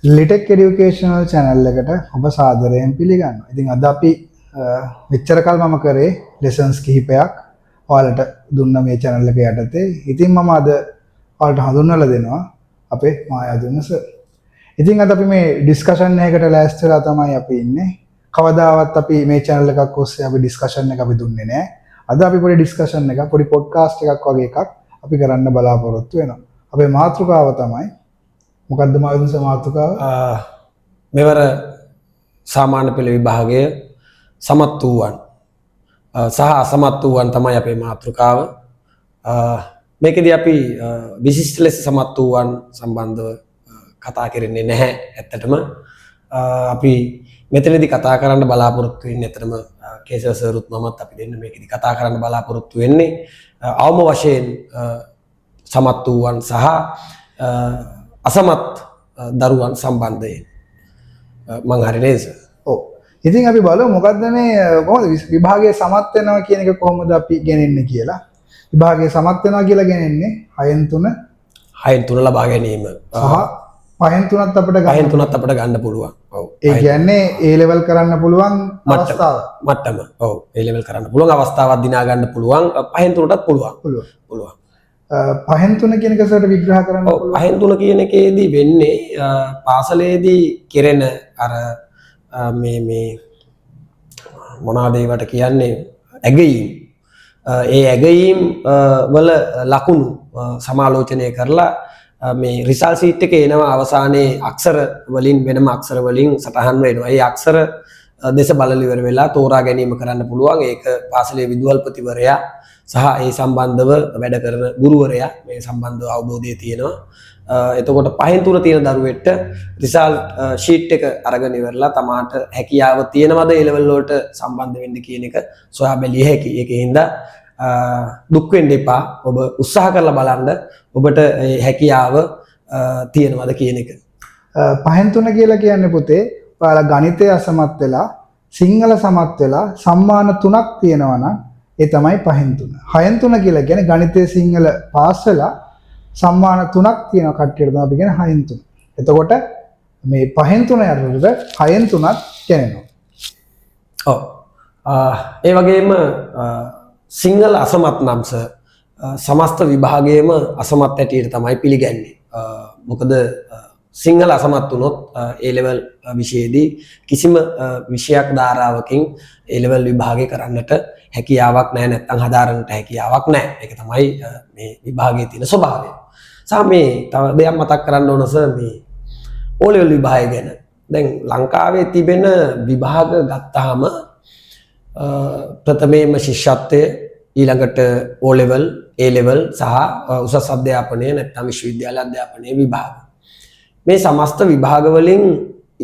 ලිටෙක් educational channel එකට ඔබ සාදරයෙන් පිළිගන්නවා. ඉතින් අද අපි මෙච්චර කල් මම කරේ ලෙසන්ස් කිහිපයක් ඔයාලට දුන්න මේ චැනල් එක යටතේ. ඉතින් මම අද ඔයාලට හඳුන්වලා දෙනවා අපේ මායාදුන්න සර්. ඉතින් අද අපි මේ ඩිස්කෂන් එකකට ලෑස්ති වෙලා තමයි අපි ඉන්නේ. කවදාවත් අපි මේ චැනල් එකක් ඔස්සේ අපි ඩිස්කෂන් එක අපි දුන්නේ නෑ. අද අපි පොඩි ඩිස්කෂන් එකක්, පොඩි පොඩ්කාස්ට් එකක් වගේ එකක් අපි කරන්න බලාපොරොත්තු වෙනවා. අපේ මාතෘකාව තමයි, මොකද්ද මායාදුන්න සර් මාතෘකාව? මෙවර සාමාන්‍ය පෙළ විභාගය සමත් වූවන් සහ අසමත් වූවන් තමයි අපේ මාතෘකාව. මේකෙදි අපි විශිෂ්ට ලෙස සමත් වූවන් සම්බන්ධව කතා කරන්නේ නැහැ ඇත්තටම. අපි මෙතනදී කතා කරන්න බලාපොරොත්තු වෙන්නේ ඇත්තටම කේශව සරුත් මමත් අපි දෙන්න මේකෙදි කතා කරන්න බලාපොරොත්තු වෙන්නේ අවම වශයෙන් සමත් වූවන් සහ අසමත් දරුවන් සම්බන්ධයෙන්. මං හරි නේද සර්? ඔව්. ඉතින් අපි බලමු මොකද්ද මේ කොහොමද විභාගයේ සමත් වෙනවා කියන එක කොහොමද අපි ගෙනෙන්නේ කියලා. විභාගයේ සමත් වෙනවා කියලා ගෙනෙන්නේ 6න් 3. 6න් 3 ලබා ගැනීම සහ 5න් 3ත් අපිට ගන්න 5න් 3ත් අපිට ගන්න පුළුවන්. ඔව්. ඒ කියන්නේ ඒ ලෙවල් කරන්න පුළුවන් මට්ටම. අවස්ථාව. මට්ටම. ඔව්. ඒ ලෙවල් කරන්න පුළුවන් අවස්ථාවක් දිනා ගන්න පුළුවන්. 5න් 3ටත් පුළුවන්. පුළුවන්. පුළුවන්. 5න් 3 කියන එක සර් විග්‍රහ කරන්න පුළුවන්. 5න් 3 කියන එකේදී වෙන්නේ පාසලේදී කෙරෙන අර මේ මේ මොනවාද ඒවට කියන්නේ ඇගයීම්. ඒ ඇගයීම් වල ලකුණු සමාලෝචනය කරලා මේ රිසල්ට් ෂීට් එකේ එනවා අවසානයේ අක්ෂර වලින්, වෙනම අක්ෂර වලින් සටහන් වෙනවා. ඒ අක්ෂර දෙස බලලා ඉවර වෙලා තෝරා ගැනීම කරන්න පුළුවන්. ඒක පාසලේ විදුහල්පතිවරයා සහ ඒ සම්බන්ධව වැඩ කරන ගුරුවරයා මේ සම්බන්ධව අවබෝධය තියෙනවා. එතකොට 5න් 3 තියෙන දරුවෙක්ට රිසල්ට් ෂීට් එක අරගෙන ඉවරලා තමාට හැකියාව තියෙනවද ඒ ලෙවල් වලට සම්බන්ධ වෙන්න කියන එක සොයා බැලිය හැකි. ඒකෙන් හින්දා දුක් වෙන්න එපා. ඔබ උත්සාහ කරලා බලන්න ඔබට ඒ හැකියාව තියෙනවද කියන එක. 5න් 3 කියලා කියන්නේ පුතේ, ඔයාලා ගණිතය අසමත් වෙලා සිංහල සමත් වෙලා සම්මාන තුනක් තියෙනවා නම් ඒ තමයි 5න් 3. 6න් 3 කියලා කියන්නේ ගණිතය සිංහල පාස් වෙලා සම්මාන තුනක් තියෙන කට්ටියට තමයි අපි කියන්නේ 6න් 3. එතකොට මේ 5න් 3 යටතට 6න් 3ත් කියනවා. ඔව්. ඒ වගේම සිංහල අසමත් නම් සර්, සමස්ත විභාගයේම අසමත් හැටියට තමයි පිළිගන්නේ. මොකද සිංහල අසමත් වුණොත් ඒ ලෙවල් විෂයේදී කිසිම විෂයක් ධාරාවකින් ඒ ලෙවල් විභාගය කරන්නට හැකියාවක් නැහැ, නැත්නම් හදාරන්නට හැකියාවක් නැහැ. ඒක තමයි මේ විභාගයේ තියෙන ස්වභාවය. සහ මේ තව දෙයක් මතක් කරන්න ඕන සර්, මේ ඕ ලෙවල් විභාගය ගැන. දැන් ලංකාවේ තිබෙන විභාග ගත්තාම ප්‍රථමයෙන්ම ශිෂ්‍යත්වය, ඊළඟට ඕ ලෙවල්, ඒ ලෙවල් සහ උසස් අධ්‍යාපනය නැත්නම් විශ්වවිද්‍යාල අධ්‍යාපනය විභාග. මේ සමස්ත විභාග වලින්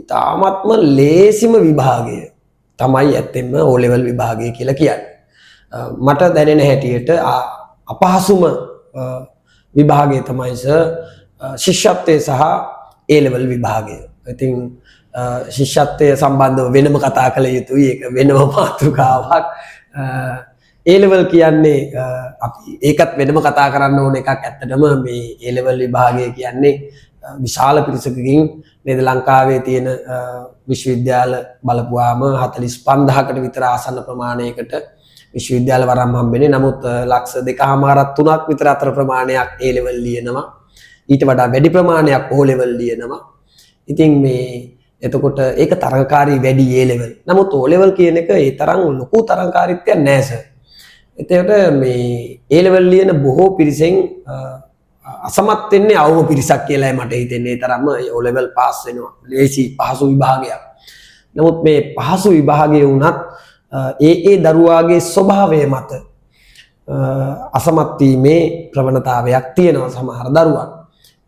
ඉතාමත්ම ලේසිම විභාගය තමයි ඇත්තෙන්ම ඕ ලෙවල් විභාගය කියලා කියන්නේ. මට දැනෙන හැටියට අපහසුම විභාගය තමයි සර් ශිෂ්‍යත්වය සහ ඒ ලෙවල් විභාගය. ඉතින් ශිෂ්‍යත්වය සම්බන්ධව වෙනම කතා කළ යුතුයි. ඒක වෙනම මාතෘකාවක්. ඒ ලෙවල් කියන්නේ අපි ඒකත් වෙනම කතා කරන්න ඕන එකක්. ඇත්තටම මේ ඒ ලෙවල් විභාගය කියන්නේ විශාල පිරිසකකින් නේද, ලංකාවේ තියෙන විශ්වවිද්‍යාල බලපුවාම 45,000කට විතර ආසන්න ප්‍රමාණයකට විශ්වවිද්‍යාල වරම් හම්බෙන්නේ. නමුත් ලක්ෂ දෙකහමාරක් තුනක් විතර අතර ප්‍රමාණයක් ඒ ලෙවල් ලියනවා. ඊට වඩා වැඩි ප්‍රමාණයක් ඕ ලෙවල් ලියනවා. ඉතින් මේ එතකොට ඒක තරඟකාරී වැඩි ඒ ලෙවල්. නමුත් ඕ ලෙවල් කියන එක ඒ තරම් ලොකු තරඟකාරීත්වයක් නෑ සර්. එතකොට මේ ඒ ලෙවල් ලියන බොහෝ පිරිසෙන් අසමත් වෙන්නේ අවම පිරිසක් කියලායි මට හිතෙන්නේ. ඒ තරම්ම ඕ ලෙවල් පාස් වෙනවා. ලේසි පහසු විභාගයක්. නමුත් මේ පහසු විභාගය වුණත් ඒ ඒ දරුවාගේ ස්වභාවය මත අසමත් වීමේ ප්‍රවණතාවයක් තියෙනවා සමහර දරුවන්.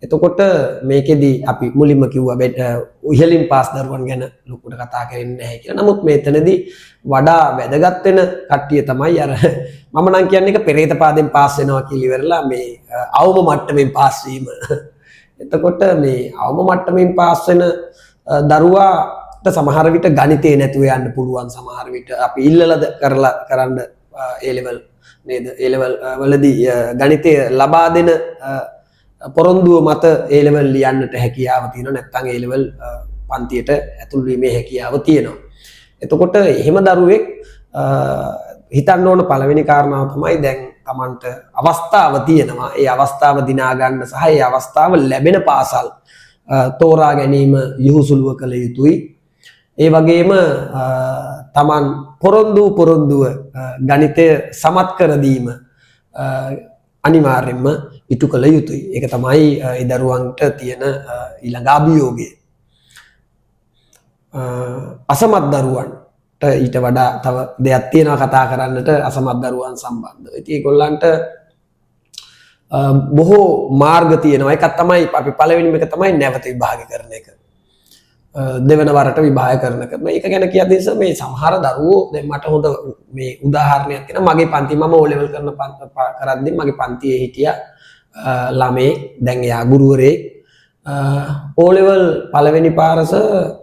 එතකොට මේකෙදි අපි මුලින්ම කිව්වා ඉහළින් පාස් දරුවන් ගැන ලොකුට කතා කරන්නේ නැහැ කියලා. නමුත් මෙතනදී වඩා වැදගත් වෙන කට්ටිය තමයි අර මම නම් කියන්නේ එක පෙරේත පාදෙන් පාස් වෙනවා කියලා ඉවරලා මේ අවම මට්ටමින් පාස් වීම. එතකොට මේ අවම මට්ටමින් පාස් වෙන දරුවාට සමහර විට ගණිතේ නැතුව යන්න පුළුවන්. සමහර විට අපි ඉල්ලලා කරලා කරන්න ඒ ලෙවල් නේද? ඒ ලෙවල් වලදී ගණිතය ලබා දෙන පොරොන්දුව මත ඒ ලෙවල් ලියන්නට හැකියාව තියෙනවා. නැත්නම් ඒ ලෙවල් පන්තියට ඇතුල් වීමේ හැකියාව තියෙනවා. එතකොට එහෙම දරුවෙක් හිතන්න ඕන පළවෙනි කාරණාව තමයි දැන් තමන්ට අවස්ථාව තියෙනවා. ඒ අවස්ථාව දිනා ගන්න සහ ඒ අවස්ථාව ලැබෙන පාසල් තෝරා ගැනීම යහුසුලුව කළ යුතුයි. ඒ වගේම තමන් පොරොන්දුව ගණිතය සමත් කර දීම අනිවාර්යයෙන්ම ඉටු කළ යුතුයි. ඒක තමයි ඒ දරුවන්ට තියෙන ඊළඟ අභියෝගය. අසමත් දරුවන්ට ඊට වඩා තව දෙයක් තියෙනවා කතා කරන්නට අසමත් දරුවන් සම්බන්ධව. ඉතින් ඒගොල්ලන්ට බොහෝ මාර්ග තියෙනවා. එකක් තමයි අපි පළවෙනිම එක තමයි නැවත විභාග කරන එක. දෙවන වරට විභාග කරන එක. මේක ගැන කියද්දී සර් මේ සමහර දරුවෝ දැන් මට හොඳ මේ උදාහරණයක් තියෙනවා. මගේ පන්ති මම O level කරන කරද්දී මගේ පන්තියේ හිටියා ළමේ, දැන් එයා ගුරුවරයෙක්. O level පළවෙනි පාර සර්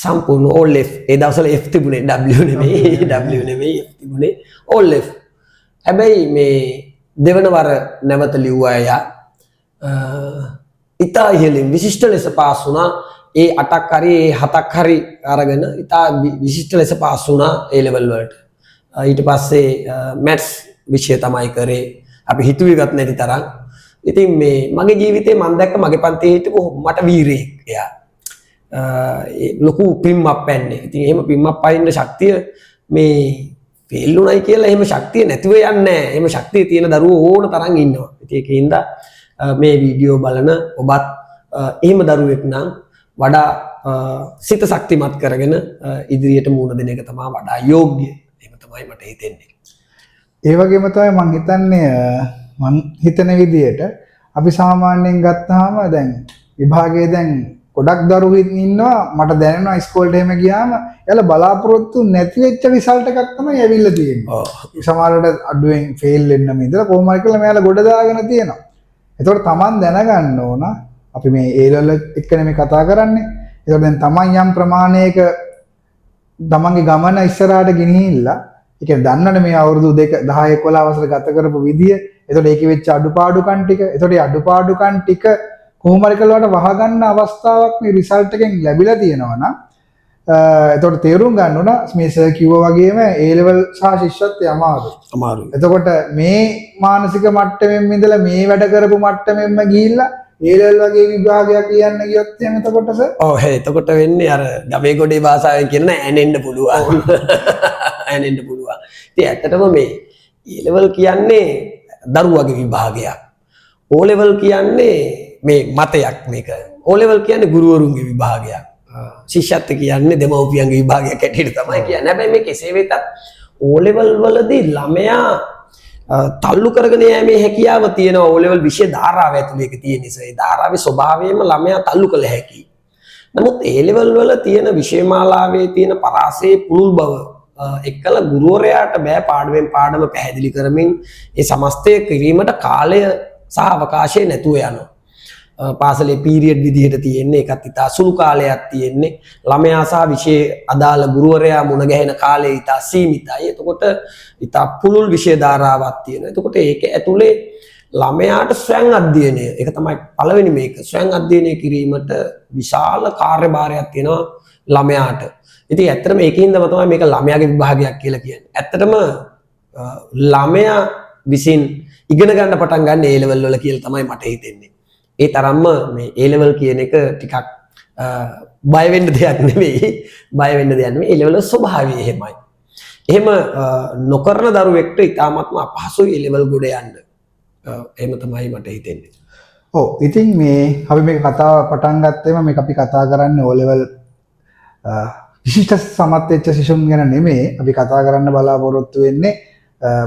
සම්පූර්ණ all F. ඒ දවස්වල F තිබුණේ, W නෙමෙයි, W නෙමෙයි, F තිබුණේ, all F. හැබැයි මේ දෙවන වර නැවත ලිව්වා එයා. ඉතා ඉහළින් විශිෂ්ට ලෙස පාස් වුණා. ඒ 8ක් හරි ඒ 7ක් හරි අරගෙන ඉතා විශිෂ්ට ලෙස පාස් වුණා ඒ ලෙවල් වලට. ඊට පස්සේ මැත්ස් විෂය තමයි කරේ. අපි හිතුවේවත් නැති තරම්. ඉතින් මේ මගේ ජීවිතේ මං දැක්ක මගේ පන්තියේ හිටපු මට වීරයෙක් එයා. ඒ ලොකු පිම්මක් පැන්නේ. ඉතින් එහෙම පිම්මක් පයින්න ශක්තිය මේ ෆේල් වුණයි කියලා එහෙම ශක්තිය නැතිව යන්නේ නැහැ. එහෙම ශක්තිය තියෙන දරුවෝ ඕන තරම් ඉන්නවා. ඉතින් ඒක හින්දා මේ වීඩියෝ බලන ඔබත් එහෙම දරුවෙක් නම් වඩා සිත ශක්තිමත් කරගෙන ඉදිරියට මුහුණ දෙන එක තමයි වඩා යෝග්‍ය. එහෙම තමයි මට හිතෙන්නේ. ඒ වගේම තමයි මං හිතන්නේ, මං හිතන විදියට අපි සාමාන්‍යයෙන් ගත්තාම දැන් විභාගයේ දැන් ගොඩක් දරුවෝ ඉන්නවා. මට දැනෙනවා ඉස්කෝලේට එහෙම ගියාම එයාලා බලාපොරොත්තු නැති වෙච්ච රිසල්ට් එකක් තමයි ඇවිල්ලා තියෙන්නේ. සමහරවිට අඩුවෙන් ෆේල් වෙන්නම ඉඳලා කොහොම හරි කරලා මෙයාලා ගොඩ දාගෙන තියෙනවා. එතකොට තමන් දැනගන්න ඕන, අපි මේ ඒ ලෙවල් එක්ක නෙමෙයි කතා කරන්නේ. එතකොට දැන් තමන් යම් ප්‍රමාණයක තමන්ගේ ගමන ඉස්සරහට ගෙනහිල්ලා, ඒ කියන්නේ දන්නවනේ මේ අවුරුදු 2 10 11 වසර ගත කරපු විදිය. එතකොට ඒකේ වෙච්ච අඩුපාඩුකම් ටික, එතකොට ඒ අඩුපාඩුකම් ටික කොහොම හරි කරලා වහගන්න අවස්ථාවක් මේ රිසල්ට් එකෙන් ලැබිලා තියෙනවා නම්, එතකොට තේරුම් ගන්න ඕන මේ සර් කිව්වා වගේම ඒ ලෙවල් සහ ශිෂ්‍යත්වය අමාරුයි. අමාරුයි. එතකොට මේ මානසික මට්ටමින් ඉඳලා මේ වැඩ කරපු මට්ටමින්ම ගිහිල්ලා ඒ ලෙවල් වගේ විභාගයක් ලියන්න ගියොත් එහෙම එතකොට සර් ඔව්, එතකොට වෙන්නේ අර ගමේ ගොඩේ භාෂාවෙන් කියන ඇනෙන්න පුළුවන්. ඇනෙන්න පුළුවන්. ඉතින් ඇත්තටම මේ ඒ ලෙවල් කියන්නේ දරුවගේ විභාගයක්. ඕ ලෙවල් කියන්නේ මේ මතයක් මේක. ඕ ලෙවල් කියන්නේ ගුරුවරුන්ගේ විභාගයක්. ශිෂ්‍යත්ව කියන්නේ දෙමව්පියන්ගේ විභාගයක් හැටියට තමයි කියන්නේ. හැබැයි මේ කෙසේ වෙතත් ඕ ලෙවල් වලදී ළමයා තල්ලු කරගෙන යෑමේ හැකියාව තියෙනවා. ඕ ලෙවල් විෂය ධාරාව ඇතුලේ ඒක තියෙන නිසා ඒ ධාරාවේ ස්වභාවයෙන්ම ළමයා තල්ලු කළ හැකියි. නමුත් ඒ ලෙවල් වල තියෙන විෂය මාලාවේ තියෙන පරාසයේ පුළුල් බව එක්කලා ගුරුවරයාට බෑ පාඩමෙන් පාඩම පැහැදිලි කරමින් ඒ සමස්තය කිරීමට කාලය සහ අවකාශය නැතුව යනවා. පාසලේ පීරියඩ් විදිහට තියෙන්නේ ඒකත් ඉතා සුළු කාලයක් තියෙන්නේ. ළමයා සහ විෂය අදාළ ගුරුවරයා මුණ ගැහෙන කාලය ඉතා සීමිතයි. එතකොට ඉතා පුළුල් විෂය ධාරාවක් තියෙනවා. එතකොට ඒක ඇතුලේ ළමයාට ස්වයං අධ්‍යයනය, ඒක තමයි පළවෙනි මේක. ස්වයං අධ්‍යයනය කිරීමට විශාල කාර්යභාරයක් තියෙනවා ළමයාට. ඉතින් ඇත්තටම ඒකින්දම තමයි මේක ළමයාගේ විභාගයක් කියලා කියන්නේ. ඇත්තටම ළමයා විසින් ඉගෙන ගන්න පටන් ගන්න ඒ ලෙවල් වල කියලා තමයි මට හිතෙන්නේ. ඒ තරම්ම මේ ඒ ලෙවල් කියන එක ටිකක් බය වෙන්න දෙයක් නෙවෙයි. බය වෙන්න දෙයක් නෙවෙයි. ඒ ලෙවල් වල ස්වභාවය එහෙමයි. එහෙම නොකරන දරුවෙක්ට ඉතාමත්ම අපහසුයි ඒ ලෙවල් ගොඩ යන්න. එහෙම තමයි මට හිතෙන්නේ. ඔව්, ඉතින් මේ අපි මේ කතාව පටන් ගත්තේම මේක අපි කතා කරන්නේ ඕ ලෙවල් විශිෂ්ට සමත් වෙච්ච සිසුන් ගැන නෙමෙයි. අපි කතා කරන්න බලාපොරොත්තු වෙන්නේ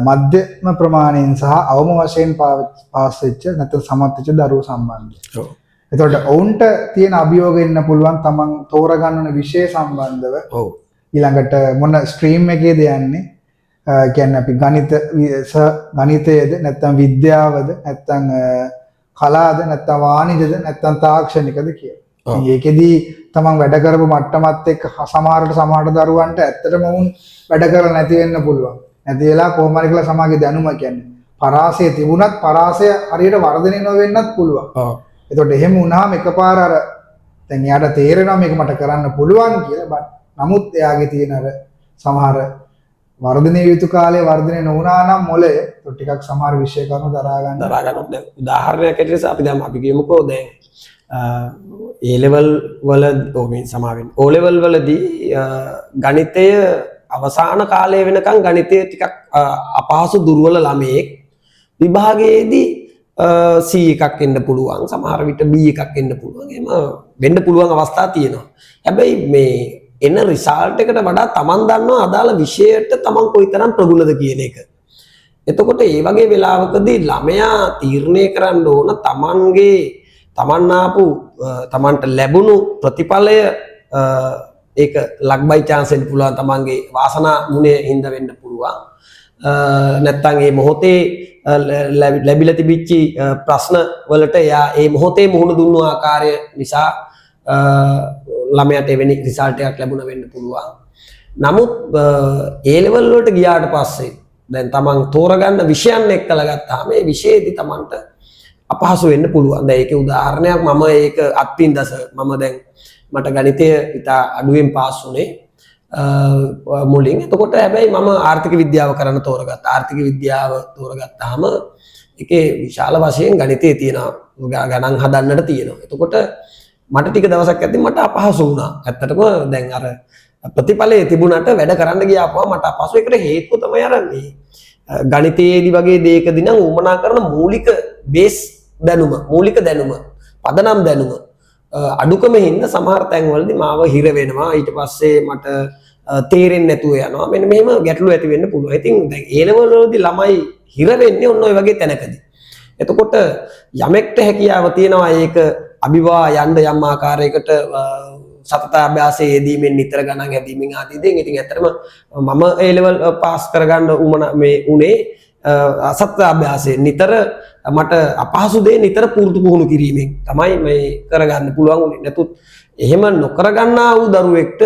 මධ්‍යම ප්‍රමාණයෙන් සහ අවම වශයෙන් පාස් වෙච්ච නැත්නම් සමත් වෙච්ච දරුවෝ සම්බන්ධව. එතකොට ඔවුන්ට තියෙන අභියෝග එන්න පුළුවන් තමන් තෝරගන්න ඕන විෂය සම්බන්ධව. ඊළඟට මොන ස්ට්‍රීම් එකේද යන්නේ, කියන්නේ අපි ගණිතයද නැත්නම් විද්‍යාවද නැත්නම් කලාද නැත්නම් වාණිජද නැත්නම් තාක්ෂණිකද කියලා. ඉතින් ඒකෙදි තමන් වැඩ කරපු මට්ටමත් එක්ක සමහරට සමහර දරුවන්ට ඇත්තටම වුන් වැඩ කරලා නැති වෙන්න පුළුවන්. නැති වෙලා කොහොම හරි කියලා සමාගේ දැනුම කියන්නේ පරාසය තිබුණත් පරාසය හරියට වර්ධනය නොවෙන්නත් පුළුවන්. ඔව්. එතකොට එහෙම වුණාම එකපාර අර දැන් එයාට තේරෙනවා මේක මට කරන්න පුළුවන් කියලා. බට් නමුත් එයාගේ තියෙන අර සමහර වර්ධනය යුතු කාලේ වර්ධනය නොවුණා නම් මොළය එතකොට ටිකක් සමහර විෂය කරුණු දරා ගන්න. දරා ගන්න. දැන් උදාහරණයක් ඇටියට අපි දැන් අපි කියමුකෝ දැන් ඒ ලෙවල් වල ඔව් මේ සමා වෙන්න. ඕ ලෙවල් වලදී ගණිතය අවසාන කාලය වෙනකන් ගණිතය ටිකක් අපහසු දුර්වල ළමයෙක් විභාගයේදී C එකක් එන්න පුළුවන්, සමහර විට B එකක් එන්න පුළුවන්. එහෙම වෙන්න පුළුවන් අවස්ථා තියෙනවා. හැබැයි මේ එන රිසල්ට් එකට වඩා තමන් දන්නවා අදාළ විෂයට තමන් කොයිතරම් ප්‍රගුණද කියන එක. එතකොට ඒ වගේ වෙලාවකදී ළමයා තීරණය කරන්න ඕන තමන්ගේ තමන් ආපු තමන්ට ලැබුණු ප්‍රතිඵලය ඒක ලක් බයි චාන්ස් වෙන්න පුළුවන්, තමන්ගේ වාසනා ගුණය හින්දා වෙන්න පුළුවන්. නැත්තම් ඒ මොහොතේ ලැබිලා තිබිච්ච ප්‍රශ්න වලට එයා ඒ මොහොතේ මුහුණ දුන්නු ආකාරය නිසා ළමයාට එවැනි රිසල්ට් එකක් ලැබුණ වෙන්න පුළුවන්. නමුත් ඒ ලෙවල් වලට ගියාට පස්සේ දැන් තමන් තෝරගන්න විෂයන් එක්කලා ගත්තාම ඒ විෂයේදී තමන්ට අපහසු වෙන්න පුළුවන්. දැන් ඒකේ උදාහරණයක් මම ඒක අත්විඳස මම දැන් මට ගණිතය ඉතා අඩුවෙන් පාස් වුණේ මුලින්. එතකොට හැබැයි මම ආර්ථික විද්‍යාව කරන්න තෝරගත්තා. ආර්ථික විද්‍යාව තෝරගත්තාම ඒකේ විශාල වශයෙන් ගණිතය තියෙනවා. ගණන් හදන්නට තියෙනවා. එතකොට මට ටික දවසක් යද්දි මට අපහසු වුණා. ඇත්තටම දැන් අර ප්‍රතිඵලයේ තිබුණාට වැඩ කරන්න ගියාපුවම මට අපහසු. ඒකට හේතුව තමයි අර මේ ගණිතයේදී වගේ දෙයකදී නම් උවමනා කරන මූලික බේස් දැනුම, මූලික දැනුම, පදනම් දැනුම අඩුකම හින්දා සමහර තැන්වලදී මාව හිර වෙනවා. ඊට පස්සේ මට තේරෙන්නේ නැතුව යනවා. මෙන්න මෙහෙම ගැටලු ඇති වෙන්න පුළුවන්. ඉතින් දැන් ඒ ලෙවල් වලදී ළමයි හිර වෙන්නේ ඔන්න ඔය වගේ තැනකදී. එතකොට යමෙක්ට හැකියාව තියෙනවා ඒක අභිවා යන්න යම් ආකාරයකට සතත අභ්‍යාසයේ යෙදීමෙන් නිතර ගණන් හැදීමෙන් ආදී දේන්. ඉතින් ඇත්තටම මම ඒ ලෙවල් පාස් කරගන්න උමන මේ උනේ සතත අභ්‍යාසයෙන් නිතර මට අපහසු දේ නිතර පුරුදු පුහුණු කිරීමෙන් තමයි මේ කරගන්න පුළුවන් උනේ. නැතුත් එහෙම නොකරගන්නා වූ දරුවෙක්ට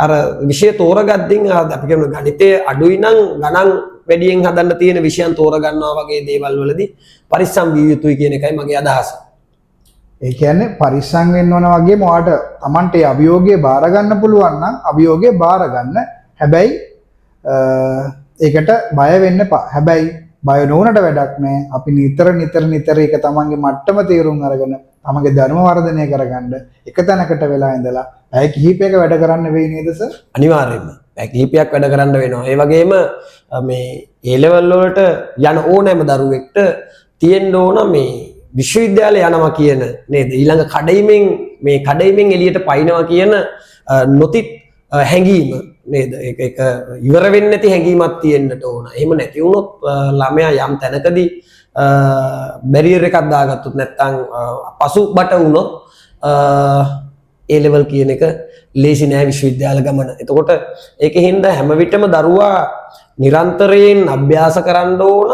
අර විෂය තෝරගද්දින් අපි කියන ගණිතය අඩුයි නම් ගණන් වැඩියෙන් හදන්න තියෙන විෂයන් තෝරගන්නවා වගේ දේවල් වලදී පරිස්සම් විය යුතුයි කියන එකයි මගේ අදහස. ඒ කියන්නේ පරිස්සම් වෙන්න ඕන වගේම ඔයාට තමන්ට ඒ අභියෝගය බාර ගන්න පුළුවන් නම් අභියෝගය බාර ගන්න. හැබැයි ඒකට බය වෙන්න එපා. හැබැයි බය නොවුනට වැඩක් නෑ. අපි නිතර නිතර නිතර ඒක තමන්ගේ මට්ටම තේරුම් අරගෙන තමන්ගේ දැනුම වර්ධනය කරගන්න එක තැනකට වෙලා ඉඳලා පැය කිහිපයක වැඩ කරන්න වෙයි නේද සර්? අනිවාර්යයෙන්ම පැය කිහිපයක් වැඩ කරන්න වෙනවා. ඒ වගේම මේ ඒ ලෙවල් වලට යන ඕනෑම දරුවෙක්ට තියෙන්න ඕන මේ විශ්වවිද්‍යාලය යනවා කියන නේද, ඊළඟ කඩයිමෙන් මේ කඩයිමෙන් එළියට පයින්නවා කියන නොතිත් හැඟීම නේද, ඒක ඉවර වෙන්නේ නැති හැඟීමක් තියෙන්නට ඕන. එහෙම නැති වුණොත් ළමයා යම් තැනකදී බැරියර් එකක් දාගත්තොත් නැත්නම් පසුබට වුණොත් ඒ ලෙවල් කියන එක ලේසි නෑ විශ්වවිද්‍යාල ගමන. එතකොට ඒකෙන් හින්දා හැම විටම දරුවා නිරන්තරයෙන් අභ්‍යාස කරන්න ඕන.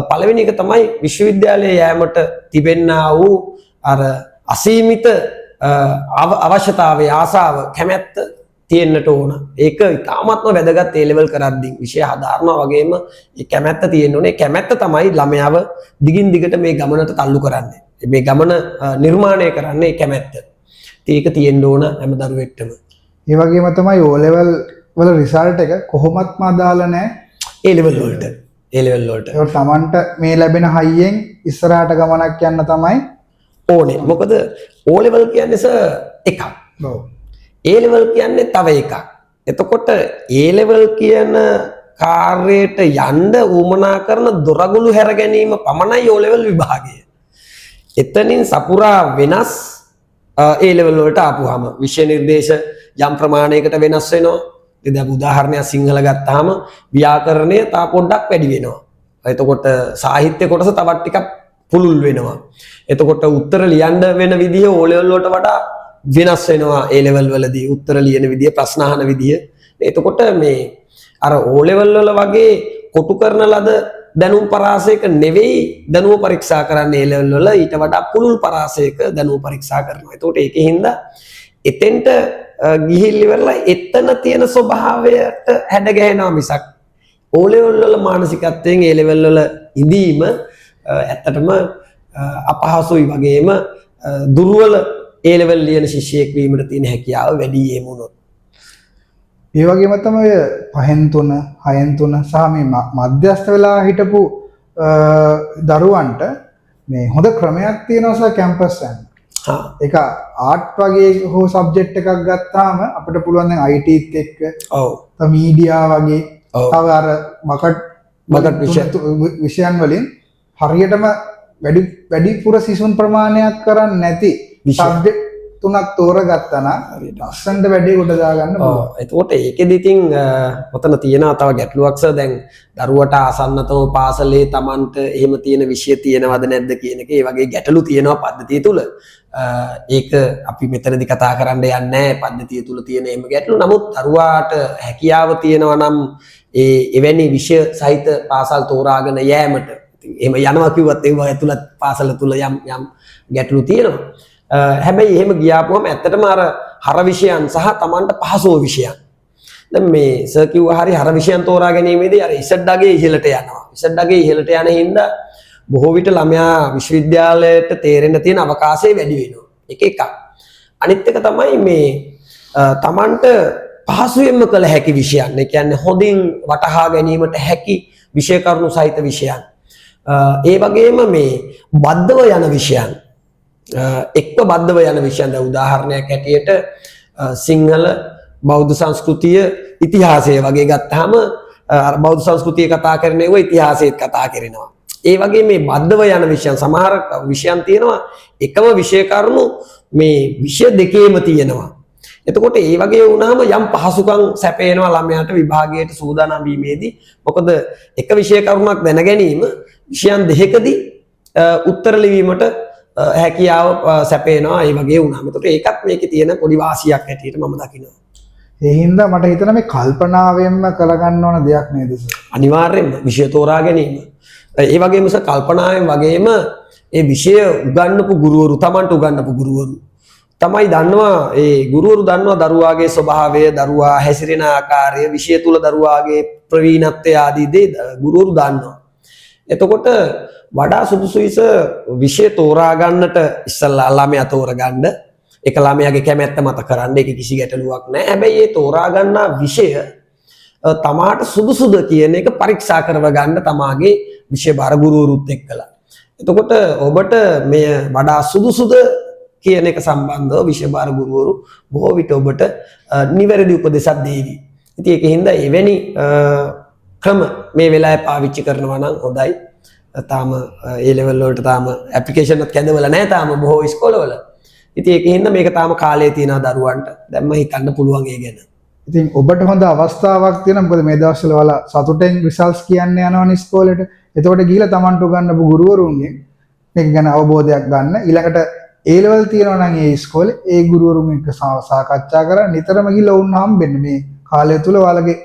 පළවෙනි එක තමයි විශ්වවිද්‍යාලයේ යෑමට තිබෙන්නා වූ අර අසීමිත අවශ්‍යතාවය, ආසාව, කැමැත්ත තියෙන්නට ඕන. ඒක ඉතාමත්ම වැදගත් ඒ ලෙවල් කරද්දී විෂය හදාරනවා වගේම ඒ කැමැත්ත තියෙන්න ඕනේ. ඒ කැමැත්ත තමයි ළමයාව දිගින් දිගට මේ ගමනට තල්ලු කරන්නේ. මේ ගමන නිර්මාණය කරන්නේ ඒ කැමැත්ත. ඉතින් ඒක තියෙන්න ඕන හැම දරුවෙක්ටම. ඒ වගේම තමයි O level වල රිසල්ට් එක කොහොමත්ම අදාළ නෑ ඒ ලෙවල් වලට. ඒ ලෙවල් වලට. ඒකට තමන්ට මේ ලැබෙන හයියෙන් ඉස්සරහට ගමනක් යන්න තමයි ඕනේ. මොකද O level කියන්නේ සර් එකක්. ඒ ලෙවල් කියන්නේ තව එකක්. එතකොට ඒ ලෙවල් කියන කාර්යයට යන්න උවමනා කරන දොරගුළු හැර ගැනීම පමණයි O level විභාගය. එතනින් සපුරා වෙනස් ඒ ලෙවල් වලට ආපුවාම විෂය නිර්දේශ යම් ප්‍රමාණයකට වෙනස් වෙනවා. ඉතින් දැන් උදාහරණයක් සිංහල ගත්තාම ව්‍යාකරණය තා පොඩ්ඩක් වැඩි වෙනවා. එතකොට සාහිත්‍ය කොටස තවත් ටිකක් පුළුල් වෙනවා. එතකොට උත්තර ලියන්න වෙන විදිය O level වලට වඩා වෙනස් වෙනවා. ඒ ලෙවල් වලදී උත්තර ලියන විදිය, ප්‍රශ්න අහන විදිය. එතකොට මේ අර O level වල වගේ කොටු කරන ලද දැනුම් පරාසයක නෙවෙයි දැනුම පරීක්ෂා කරන්නේ. ඒ ලෙවල් වල ඊට වඩා පුළුල් පරාසයක දැනුම පරීක්ෂා කරනවා. එතකොට ඒකෙන් හින්දා එතෙන්ට ගිහින් ඉවරලා එතන තියෙන ස්වභාවයට හැඩ ගැහෙනවා මිසක් O level වල මානසිකත්වයෙන් A level වල ඉඳීම ඇත්තටම අපහසුයි වගේම දුර්වල A level ලියන ශිෂ්‍යයෙක් වීමට තියෙන හැකියාව වැඩි එහෙම වුණොත්. ඒ වගේම තමයි ඔය 5න් 3, 6න් 3 සහ මේ මධ්‍යස්ථ වෙලා හිටපු දරුවන්ට මේ හොඳ ක්‍රමයක් තියෙනවා සර් කැම්පස් යන්න. ඒක ආර්ට් වගේ හෝ සබ්ජෙක්ට් එකක් ගත්තාම අපිට පුළුවන් දැන් IT ත් එක්ක, තව මීඩියා වගේ, තව අර බකට් බකට් විෂය. විෂයන් වලින් හරියටම වැඩි වැඩිපුර සිසුන් ප්‍රමාණයක් කරන්නේ නැති සබ්ජෙක්ට් තුනක් තෝරගත්තා නම් ලස්සනට වැඩේ ගොඩ දාගන්න පුළුවන්. එතකොට ඒකෙදි ඉතින් ඔතන තියෙනවා තව ගැටලුවක් සර්. දැන් දරුවට ආසන්නතම පාසලේ තමන්ට එහෙම තියෙන විෂය තියෙනවද නැද්ද කියන එක, ඒ වගේ ගැටලු තියෙනවා පද්ධතිය තුල. ඒක අපි මෙතනදි කතා කරන්න යන්නේ නැහැ පද්ධතිය තුල තියෙන එහෙම ගැටලු. නමුත් දරුවාට හැකියාව තියෙනවා නම් ඒ එවැනි විෂය සහිත පාසල් තෝරාගෙන යෑමට, ඉතින් එහෙම යනවා කිව්වත් ඒවා ඇතුළත් පාසල තුල යම් යම් ගැටලු තියෙනවා. හැබැයි එහෙම ගියාපුවම ඇත්තටම අර හර විෂයන් සහ තමන්ට පහසුව විෂයන්. දැන් මේ සර් කිව්වා හරි, හර විෂයන් තෝරා ගැනීමේදී අර ඉසඩ් අගේ ඉහළට යනවා. ඉසඩ් අගේ ඉහළට යන හින්දා බොහෝ විට ළමයා විශ්වවිද්‍යාලයට තේරෙන්න තියෙන අවකාශය වැඩි වෙනවා. ඒක එකක්. අනිත් එක තමයි මේ තමන්ට පහසුවෙන්ම කළ හැකි විෂයන්. ඒ කියන්නේ හොඳින් වටහා ගැනීමට හැකි විෂය කරුණු සහිත විෂයන්. ඒ වගේම මේ බද්ධව යන විෂයන්. එක්ව බද්ධව යන විෂයන්. දැන් උදාහරණයක් හැටියට සිංහල, බෞද්ධ සංස්කෘතිය, ඉතිහාසය වගේ ගත්තාම අර බෞද්ධ සංස්කෘතිය කතා කරන ඒවා ඉතිහාසයත් කතා කරනවා. ඒ වගේ මේ බද්ධව යන විෂයන්, සමහර විෂයන් තියෙනවා එකම විෂය කරුණු මේ විෂය දෙකේම තියෙනවා. එතකොට ඒ වගේ වුණාම යම් පහසුකම් සැපයනවා ළමයාට විභාගයට සූදානම් වීමේදී. මොකද එක විෂය කරුණක් දැන ගැනීම විෂයන් දෙකකදී උත්තර ලිවීමට හැකියාව සැපයනවා ඒ වගේ වුණාම. එතකොට ඒකත් මේකේ තියෙන පොඩි වාසියක් හැටියට මම දකිනවා. ඒ හින්දා මට හිතෙනවා මේ කල්පනාවෙන්ම කරගන්න ඕන දෙයක් නේද සර්? අනිවාර්යයෙන්ම විෂය තෝරා ගැනීම. ඒ වගේම සර් කල්පනාවෙන් වගේම ඒ විෂය උගන්වපු ගුරුවරු, තමන්ට උගන්වපු ගුරුවරු තමයි දන්නවා, ඒ ගුරුවරු දන්නවා දරුවාගේ ස්වභාවය, දරුවා හැසිරෙන ආකාරය, විෂය තුල දරුවාගේ ප්‍රවීණත්වය ආදී දේ ගුරුවරු දන්නවා. එතකොට වඩා සුදුසුයි සර් විෂය තෝරා ගන්නට ඉස්සල්ලා ළමයා තෝරගන්න. ඒක ළමයාගේ කැමැත්ත මත කරන්න, ඒක කිසි ගැටලුවක් නෑ. හැබැයි ඒ තෝරා ගන්නා විෂය තමාට සුදුසුද කියන එක පරීක්ෂා කරව ගන්න තමාගේ විෂය භාර ගුරුවරුත් එක්කලා. එතකොට ඔබට මෙය වඩා සුදුසුද කියන එක සම්බන්ධව විෂය භාර ගුරුවරු බොහෝ විට ඔබට නිවැරදි උපදෙසක් දේවි. ඉතින් ඒක හින්දා එවැනි ක්‍රම මේ වෙලාවේ පාවිච්චි කරනවා නම් හොඳයි. තාම ඒ ලෙවල් වලට තාම ඇප්ලිකේෂන් එකත් කැඳවලා නැහැ තාම බොහෝ ඉස්කෝලවල. ඉතින් ඒක හින්දා මේක තාම කාලය තියෙනවා දරුවන්ට. දැන්ම හිතන්න පුළුවන් ඒ ගැන. ඉතින් ඔබට හොඳ අවස්ථාවක් තියෙනවා. මොකද මේ දවස්වල ඔයාලා සතුටෙන් රිසල්ට්ස් කියන්න යනවනේ ඉස්කෝලේට. එතකොට ගිහිල්ලා තමන්ට උගන්වපු ගුරුවරුන්ගෙන් මේක ගැන අවබෝධයක් ගන්න. ඊළඟට ඒ ලෙවල් තියෙනවා නම් ඒ ඉස්කෝලේ ඒ ගුරුවරුන් එක්ක සාකච්ඡා කරන්න නිතරම ගිහිල්ලා ඔවුන් හම්බෙන්න. මේ කාලය තුල ඔයාලගේ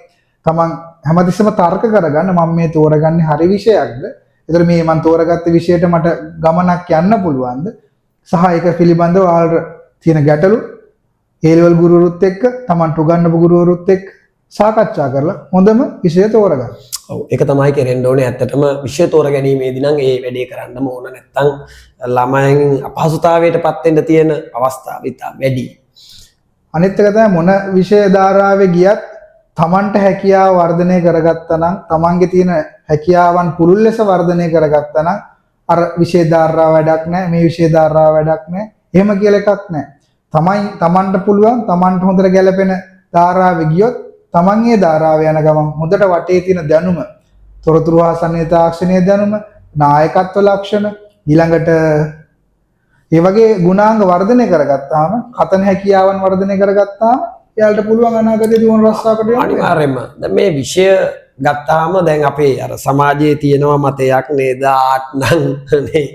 තමන් හැමතිස්සෙම තර්ක කරගන්න, මම මේ තෝරගන්නේ හරි විෂයක්ද? ඒතර මේ මං තෝරගත්ත විෂයට මට ගමනක් යන්න පුළුවන්ද? සහ ඒක පිළිබඳව ඔයාලට තියෙන ගැටලු ඒ ලෙවල් ගුරුවරුත් එක්ක, තමන්ට උගන්වපු ගුරුවරුත් එක්ක සාකච්ඡා කරලා හොඳම විෂය තෝරගන්න. ඔව්, ඒක තමයි කෙරෙන්න ඕනේ. ඇත්තටම විෂය තෝර ගැනීමේදී නම් ඒ වැඩේ කරන්නම ඕන. නැත්තම් ළමයන් අපහසුතාවයට පත් වෙන්න තියෙන අවස්ථා ඉතා වැඩි. අනිත් එක තමයි මොන විෂය ධාරාවේ ගියත් තමන්ට හැකියාව වර්ධනය කරගත්තා නම්, තමන්ගේ තියෙන හැකියාවන් පුළුල් ලෙස වර්ධනය කරගත්තා නම්, අර විෂය ධාරාව වැඩක් නැහැ, මේ විෂය ධාරාව වැඩක් නැහැ, එහෙම කියලා එකක් නැහැ. තමයි තමන්ට පුළුවන්, තමන්ට හොඳට ගැළපෙන ධාරාවේ ගියොත් තමන් ඒ ධාරාව යන ගමන් හොඳට වටේ තියෙන දැනුම, තොරතුරු හා සංවේදී තාක්ෂණයේ දැනුම, නායකත්ව ලක්ෂණ, ඊළඟට ඒ වගේ ගුණාංග වර්ධනය කරගත්තාම, කතන හැකියාවන් වර්ධනය කරගත්තාම එයාලට පුළුවන් අනාගතයේදී ඕන රස්සාවකට යන්න. අනිවාර්යයෙන්ම. දැන් මේ විෂය ගත්තාම දැන් අපේ අර සමාජයේ තියෙනවා මතයක් නේද, ආට් නම් නේ,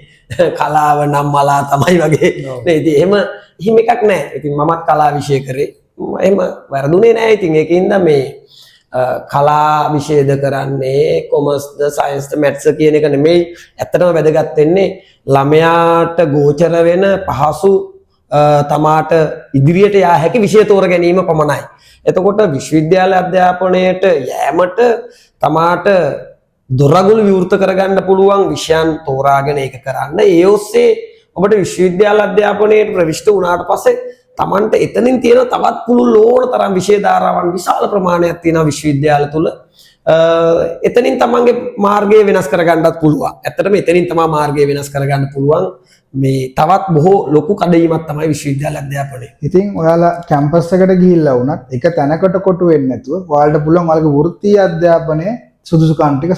කලාව නම් මලා තමයි වගේ නේ. ඉතින් එහෙම එහෙම එකක් නෑ. ඉතින් මමත් කලා විෂය කරේ. එහෙම වැරදුනේ නෑ. ඉතින් ඒකින්ද මේ කලා විෂයද කරන්නේ, කොමර්ස්ද, සයන්ස්ද, මැත්ස්ද කියන එක නෙමෙයි ඇත්තටම වැදගත් වෙන්නේ. ළමයාට ගෝචර වෙන පහසු තමාට ඉදිරියට යා හැකි විෂය තෝර ගැනීම පමණයි. එතකොට විශ්වවිද්‍යාල අධ්‍යාපනයට යෑමට තමාට දොරගුළු විවෘත කරගන්න පුළුවන් විෂයන් තෝරාගෙන ඒක කරන්න. ඒ ඔස්සේ ඔබට විශ්වවිද්‍යාල අධ්‍යාපනයට ප්‍රවිෂ්ඨ වුණාට පස්සේ තමන්ට එතනින් තියෙන තවත් පුළුල් ඕන තරම් විෂය ධාරාවන් විශාල ප්‍රමාණයක් තියෙනවා විශ්වවිද්‍යාල තුල. එතනින් තමන්ගේ මාර්ගය වෙනස් කරගන්නත් පුළුවන්. ඇත්තටම එතනින් තමා මාර්ගය වෙනස් කරගන්න පුළුවන්. මේ තවත් බොහෝ ලොකු කඩයිමක් තමයි විශ්වවිද්‍යාල අධ්‍යාපනය. ඉතින් ඔයාලා කැම්පස් එකට ගිහිල්ලා වුණත් එක තැනකට කොටු වෙන්නේ නැතුව ඔයාලට පුළුවන් ඔයාලගේ වෘත්තීය අධ්‍යාපනය සුදුසුකම් ටික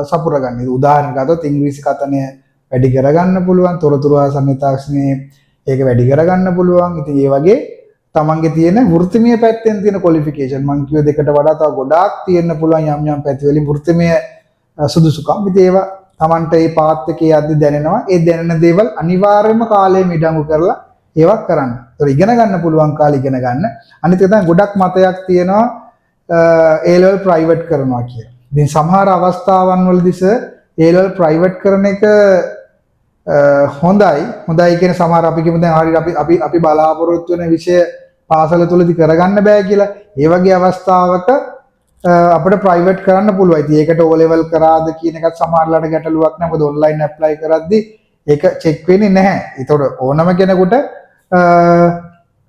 සපුර ගන්න. ඉතින් උදාහරණයක් ගත්තොත් ඉංග්‍රීසි කතනය වැඩි කරගන්න පුළුවන්, තොරතුරු හා සම්මිත තාක්ෂණයේ ඒක වැඩි කරගන්න පුළුවන්. ඉතින් ඒ වගේ තමන්ගේ තියෙන වෘත්තිමය පැත්තෙන් තියෙන ක්වොලිෆිකේෂන් මං කිව්ව දෙකට වඩා තව ගොඩාක් තියෙන්න පුළුවන් යම් යම් පැති වලින් වෘත්තිමය සුදුසුකම්. ඉතින් ඒවා තමන්ට ඒ පාත් එකේ යද්දි දැනෙනවා. ඒ දැනෙන දේවල් අනිවාර්යයෙන්ම කාලය මිඩංගු කරලා ඒවා කරන්න. ඒතර ඉගෙන ගන්න පුළුවන් කාලේ ඉගෙන ගන්න. අනිත් එක තමයි ගොඩක් මතයක් තියෙනවා ඒ ලෙවල් ප්‍රයිවට් කරනවා කියලා. ඉතින් සමහර අවස්ථාවන් වලදී සර් ඒ ලෙවල් ප්‍රයිවට් කරන එක හොඳයි. හොඳයි කියන සමහර අපි කියමු දැන් හරියට අපි අපි අපි බලාපොරොත්තු වෙන විෂය පාසල තුලදී කරගන්න බෑ කියලා. ඒ වගේ අවස්ථාවක අපිට ප්‍රයිවට් කරන්න පුළුවන්. ඉතින් ඒකට ඕ ලෙවල් කරාද කියන එකත් සමහරලාට ගැටලුවක් නෑ. මොකද ඔන්ලයින් ඇප්ලයි කරද්දි ඒක චෙක් වෙන්නේ නැහැ. ඒතකොට ඕනම කෙනෙකුට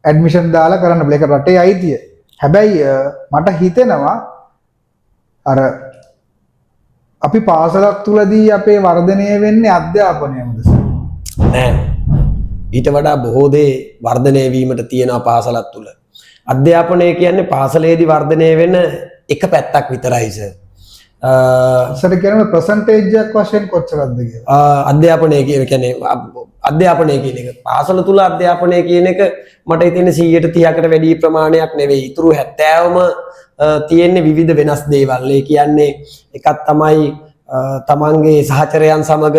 ඇඩ්මිෂන් දාලා කරන්න පුළුවන්. ඒක රටේ අයිතිය. හැබැයි මට හිතෙනවා අර අපි පාසලක් තුලදී අපේ වර්ධනය වෙන්නේ අධ්‍යාපනයමද සර්? නෑ. ඊට වඩා බොහෝ දේ වර්ධනය වීමට තියෙනවා පාසලක් තුල. අධ්‍යාපනය කියන්නේ පාසලේදී වර්ධනය වෙන එක පැත්තක් විතරයි සර්. සර් කියන්නේ පර්සන්ටේජ් එකක් වශයෙන් කොච්චරක්ද කියලා? අධ්‍යාපනය කියන කියන්නේ අධ්‍යාපනය කියන එක පාසල තුල අධ්‍යාපනය කියන එක මට හිතෙන්නේ 130කට වැඩි ප්‍රමාණයක් නෙවෙයි. ඉතුරු 70ම තියෙන්නේ විවිධ වෙනස් දේවල්. ඒ කියන්නේ එකක් තමයි තමන්ගේ සහචරයන් සමග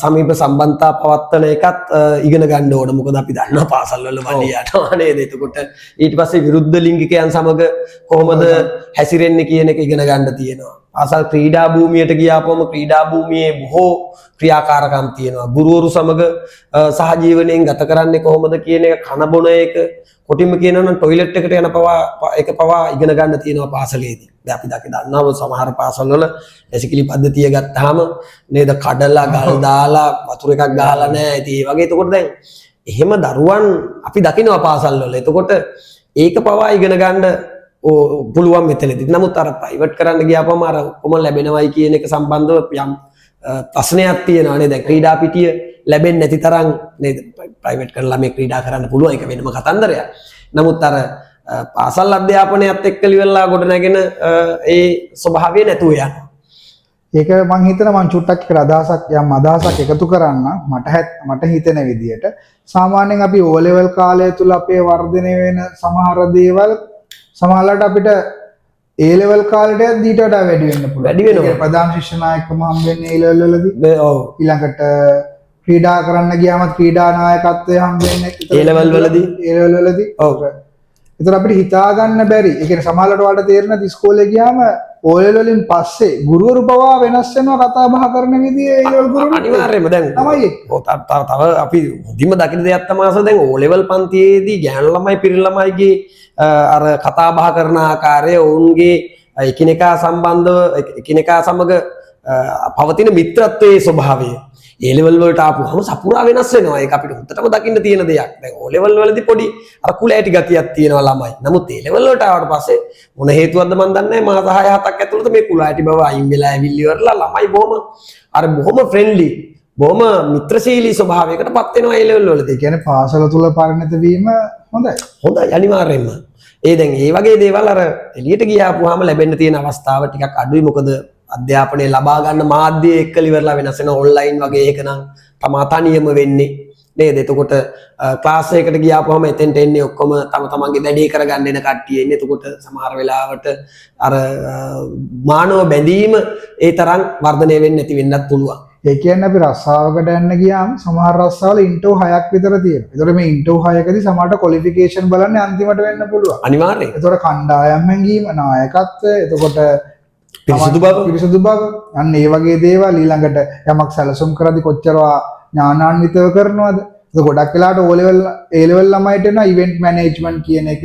සමීප සම්බන්ධතා පවත්වන එකත් ඉගෙන ගන්න ඕන. මොකද අපි දන්නවා පාසල් වල වලිය යනවා නේද? එතකොට ඊට පස්සේ විරුද්ධ ලිංගිකයන් සමග කොහොමද හැසිරෙන්නේ කියන එක ඉගෙන ගන්න තියෙනවා. පාසල් ක්‍රීඩා භූමියට ගියාපුවම ක්‍රීඩා භූමියේ බොහෝ ක්‍රියාකාරකම් තියෙනවා. ගුරුවරු සමග සහජීවනයෙන් ගත කරන්නේ කොහොමද කියන එක, කන බොන එක, කොටින්ම කියනවා නම් ටොයිලට් එකට යන පවා එක පවා ඉගෙන ගන්න තියෙනවා පාසලේදී. දැන් අපි දන්නවා සමහර පාසල් වල වැසිකිලි පද්ධතිය ගත්තාම නේද කඩලා ගල් දාලා වතුර එකක් ගහලා නැහැ. ඉතින් ඒ වගේ එතකොට දැන් එහෙම දරුවන් අපි දකිනවා පාසල් වල. එතකොට ඒක පවා ඉගෙන ගන්න පුළුවන් මෙතනදී. නමුත් අර ප්‍රයිවට් කරන්න ගියාපම අර ඔක්කොම ලැබෙනවයි කියන එක සම්බන්ධව යම් ප්‍රශ්නයක් තියෙනවා නේද? දැන් ක්‍රීඩා පිටිය ලැබෙන්නේ නැති තරම් නේද? ප්‍රයිවට් කරලා මේ ක්‍රීඩා කරන්න පුළුවන්, ඒක වෙනම කතන්දරයක්. නමුත් අර පාසල් අධ්‍යාපනයත් එක්ක ලිවලා ගොඩ නැගෙන ඒ ස්වභාවය නැතුව යනවා. ඒක මං හිතනවා මං චුට්ටක් එකට අදහසක් යම් අදහසක් එකතු කරන්න මට හිතෙන විදියට සාමාන්‍යයෙන් අපි ඕ ලෙවල් කාලය තුල අපේ වර්ධනය වෙන සමහර දේවල් සමහරවිට අපිට ඒ ලෙවල් කාලෙට යද්දී ඊට වඩා වැඩි වෙන්න පුළුවන්. වැඩි වෙනවා. ඒ කියන්නේ ප්‍රධාන ශිෂ්‍ය නායකකම හම්බ වෙන්නේ ඒ ලෙවල් වලදී. ඔව්. ඊළඟට ක්‍රීඩා කරන්න ගියාම ක්‍රීඩා නායකත්වය හම්බ වෙන්නේ ඒ ලෙවල් වලදී. ඒ ලෙවල් වලදී. ඔව්. ඒතර අපිට හිතා ගන්න බැරි. ඒ කියන්නේ සමහරවිට ඔයාලට තේරෙන ඉස්කෝලේ ගියාම ඕ ලෙවල් වලින් පස්සේ ගුරුවරු පවා වෙනස් වෙනවා කතා බහ කරන විදිය ඒ ලෙවල් ගුරුවරු. අනිවාර්යයෙන්ම දැන් තමයි ඒක. ඔව්, තව අපි හොඳින්ම දකින දෙයක් තමයි අස දැන් ඕ ලෙවල් පන්තියේදී ගෑනු ළමයි පිරිමි ළමයිගේ අර කතා බහ කරන ආකාරය, ඔවුන්ගේ එකිනෙකා සම්බන්ධව එකිනෙකා සමග පවතින මිත්‍රත්වයේ ස්වභාවය ඒ ලෙවල් වලට ආපුවම සපුරා වෙනස් වෙනවා. ඒක අපිට හොඳටම දකින්න තියෙන දෙයක්. දැන් ඕ ලෙවල් වලදී පොඩි අර කුල ඇටි ගතියක් තියෙනවා ළමයි. නමුත් ඒ ලෙවල් වලට ආවට පස්සේ මොන හේතුවක්ද මන් දන්නේ නැහැ, මාස 6 7ක් ඇතුළත මේ කුල ඇටි බව අයින් වෙලා ඇවිල්ලි ඉවරලා ළමයි බොහොම අර බොහොම ෆ්‍රෙන්ඩ්ලි, බොහොම මිත්‍රශීලී ස්වභාවයකට පත් වෙනවා ඒ ලෙවල් වලදී. ඒ කියන්නේ පාසල තුල පරිණත වීම හොඳයි. හොඳයි අනිවාර්යයෙන්ම. ඒ දැන් ඒ වගේ දේවල් අර එළියට ගියාපුවාම ලැබෙන්න තියෙන අවස්ථාව ටිකක් අඩුයි. මොකද අධ්‍යාපනය ලබා ගන්න මාධ්‍ය එක්ක ඉවරලා වෙනස් වෙන ඔන්ලයින් වගේ එක නම් තමා තනියම වෙන්නේ නේද? එතකොට ක්ලාස් එකකට ගියාපුවාම එතෙන්ට එන්නේ ඔක්කොම තම තමන්ගේ වැඩේ කරගන්න එන කට්ටිය එන්නේ. එතකොට සමහර වෙලාවට අර මානව බැඳීම ඒ තරම් වර්ධනය වෙන්නේ නැති වෙන්නත් පුළුවන්. ඒ කියන්නේ අපි රස්සාවකට යන්න ගියාම සමහර රස්සාවල ඉන්ටර්වයුව 6ක් විතර තියෙනවා. ඒතකොට මේ ඉන්ටර්වයුව 6කදී සමහරට ක්වොලිෆිකේෂන් බලන්නේ අන්තිමට වෙන්න පුළුවන්. අනිවාර්යයෙන්. ඒතකොට කණ්ඩායම් හැංගීම, නායකත්වය, එතකොට පිරිසිදු බව, පිරිසිදු බව, අන්න ඒ වගේ දේවල් ඊළඟට යමක් සැලසුම් කරද්දි කොච්චර ඥානාන්විතව කරනවද? ඒක ගොඩක් වෙලාවට O level, A level ළමයිට එනවා ඉවෙන්ට් මැනේජ්මන්ට් කියන එක.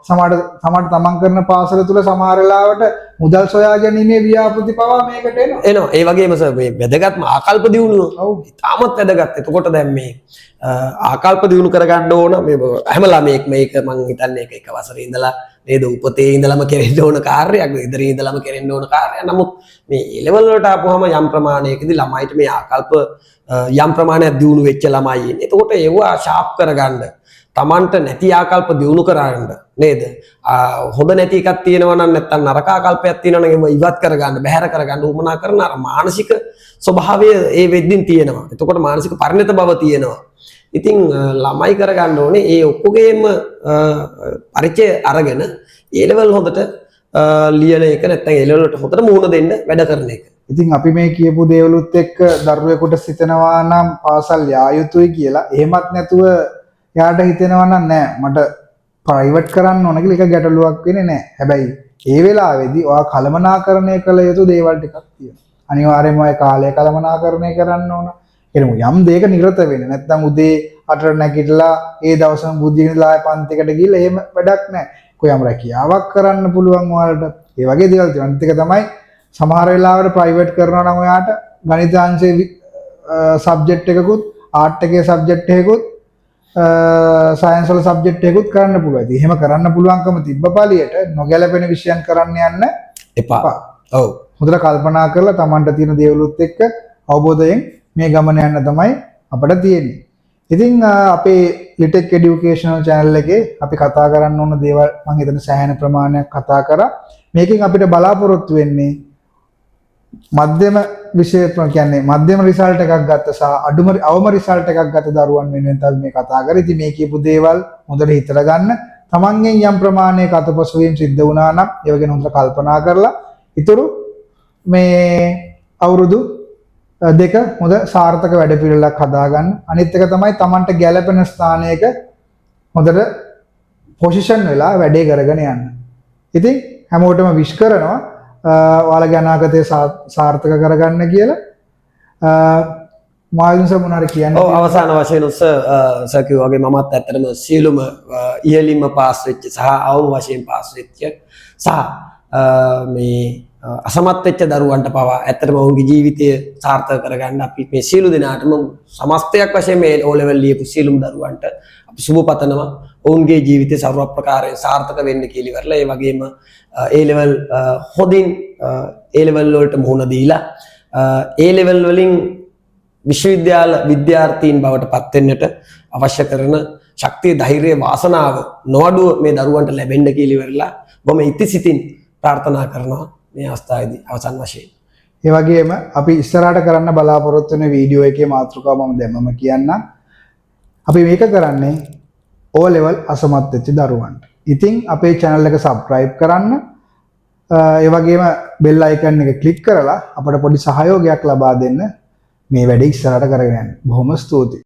සමහරට සමහරට තමන් කරන පාසල තුල සමහර වෙලාවට මුදල් සොයා ගැනීමේ ව්‍යාපෘති පවා මේකට එනවා. එනවා. ඒ වගේම සර්, මේ වැදගත්ම ආකල්ප දියුණුව. ඉතාමත් වැදගත්. එතකොට දැන් මේ ආකල්ප දියුණු කරගන්න ඕන මේ හැම ළමයෙක්ම. මේක මං හිතන්නේ ඒක එක වසරේ ඉඳලා නේද, උපතේ ඉඳලම කෙරෙන්න ඕන කාර්යයක්, ඉදිරියේ ඉඳලම කෙරෙන්න ඕන කාර්යයක්. නමුත් මේ ඒ ලෙවල් වලට ආපුවාම යම් ප්‍රමාණයකදී ළමයිට මේ ආකල්ප යම් ප්‍රමාණයක් දියුණු වෙච්ච ළමයි ඉන්නේ. එතකොට ඒවා ෂාප් කරගන්න, තමන්ට නැති ආකල්ප දියුණු කරගන්න නේද? හොඳ නැති එකක් තියෙනවා නම්, නැත්තම් නරක ආකල්පයක් තියෙනවා නම්, ඒව ඉවත් කරගන්න, බැහැර කරගන්න උවමනා කරන අර මානසික ස්වභාවය ඒ වෙද්දින් තියෙනවා. එතකොට මානසික පරිණත බව තියෙනවා. ඉතින් ළමයි කරගන්න ඕනේ ඒ ඔක්කොගේම පරිචය අරගෙන ඒ ලෙවල් හොඳට ලියන එක, නැත්තම් ඒ ලෙවල් වලට හොඳට මුහුණ දෙන්න වැඩ කරන එක. ඉතින් අපි මේ කියපු දේවලුත් එක්ක දරුවෙකුට සිතෙනවා නම් පාසල් යා යුතුයි කියලා, එහෙමත් නැතුව එයාට හිතෙනවා නම් නෑ මට ප්‍රයිවට් කරන්න ඕන කියලා, ඒක ගැටලුවක් වෙන්නේ නෑ. හැබැයි ඒ වෙලාවේදී ඔයා කළමනාකරණය කළ යුතු දේවල් ටිකක් තියෙනවා. අනිවාර්යයෙන්ම ඔය කාලය කළමනාකරණය කරන්න ඕන. ඒ යම් දෙයක නිරත වෙන්න. නැත්නම් උදේ 8ට නැගිටලා ඒ දවසම බුද්ධිය ඉඳලා ආයෙ පන්තිකට ගිහිල්ලා එහෙම වැඩක් නෑ. කොහොම රැකියාවක් කරන්න පුළුවන් ඔයාලට. ඒ වගේ දේවල් තියෙනවා. අනිත් එක තමයි සමහර වෙලාවට ප්‍රයිවට් කරනවා නම් ඔයාට ගණිත අංශයේ සබ්ජෙක්ට් එකකුත්, ආර්ට් එකේ සබ්ජෙක්ට් එකකුත්, සයන්ස් වල සබ්ජෙක්ට් එකකුත් කරන්න පුළුවන්. ඉතින් එහෙම කරන්න පුළුවන්කම තිබ්බ පළියට නොගැලපෙන විෂයන් කරන්න යන්න එපා. එපා. හොඳට කල්පනා කරලා තමන්ට තියෙන දේවලුත් එක්ක අවබෝධයෙන් මේ ගමන යන්න තමයි අපිට තියෙන්නේ. ඉතින් අපේ ලිටෙක් එඩියුකේෂනල් චැනල් එකේ අපි කතා කරන්න ඕන දේවල් මං හිතන සෑහෙන ප්‍රමාණයක් කතා කරා. මේකෙන් අපිට බලාපොරොත්තු වෙන්නේ මධ්‍යම විෂය කියන්නේ මධ්‍යම රිසල්ට් එකක් ගත්ත සහ අඩුම අවම රිසල්ට් එකක් ගත්ත දරුවන් වෙනුවෙන් තමයි මේ කතා කරේ. ඉතින් මේ කියපු දේවල් හොඳට හිතලා ගන්න. තමන්ගෙන් යම් ප්‍රමාණයක අතපසුවීම් සිද්ධ වුණා නම් ඒව ගැන හොඳට කල්පනා කරලා ඉතුරු මේ අවුරුදු 2 හොඳ සාර්ථක වැඩපිළිවෙලක් හදාගන්න. අනිත් එක තමයි තමන්ට ගැළපෙන ස්ථානයක හොඳට පොසිෂන් වෙලා වැඩේ කරගෙන යන්න. ඉතින් හැමෝටම විශ් කරනවා ඔයාලගේ අනාගතය සාර්ථක කරගන්න කියලා. මායුන් සර් මොනාර කියන්න? ඔව්, අවසාන වශයෙන් උස්ස සර් කිව්වා වගේ මමත් ඇත්තටම සියලුම ඉහළින්ම පාස් වෙච්ච සහ අවම වශයෙන් පාස් වෙච්ච සහ මේ අසමත් වෙච්ච දරුවන්ට පවා ඇත්තටම ඔවුන්ගේ ජීවිතය සාර්ථක කරගන්න අපි මේ සියලු දෙනාටම සමස්තයක් වශයෙන් මේ ඕ ලෙවල් ලියපු සියලුම දරුවන්ට අපි සුබ පතනවා, ඔවුන්ගේ ජීවිතය සර්ව ප්‍රකාරයෙන් සාර්ථක වෙන්න කියලා ඉවරලා. ඒ වගේම ඒ ලෙවල් හොඳින් ඒ ලෙවල් වලට මුහුණ දීලා ඒ ලෙවල් වලින් විශ්වවිද්‍යාල විද්‍යාර්ථීන් බවට පත්වෙන්නට අවශ්‍ය කරන ශක්තිය, ධෛර්යය, වාසනාව නොඅඩුව මේ දරුවන්ට ලැබෙන්න කියලා ඉවරලා බොහොම ඉතිසිතින් ප්‍රාර්ථනා කරනවා මේ අවස්ථාවේදී අවසන් වශයෙන්. ඒ වගේම අපි ඉස්සරහට කරන්න බලාපොරොත්තු වෙන වීඩියෝ එකේ මාතෘකාව මම දැම්මම කියන්නම්. අපි මේක කරන්නේ O level අසමත් වෙච්ච දරුවන්ට. ඉතින් අපේ channel එක subscribe කරන්න. ඒ වගේම බෙල් අයිකන් එක ක්ලික් කරලා අපට පොඩි සහයෝගයක් ලබා දෙන්න මේ වැඩේ ඉස්සරහට කරගෙන යන්න. බොහොම ස්තුතියි.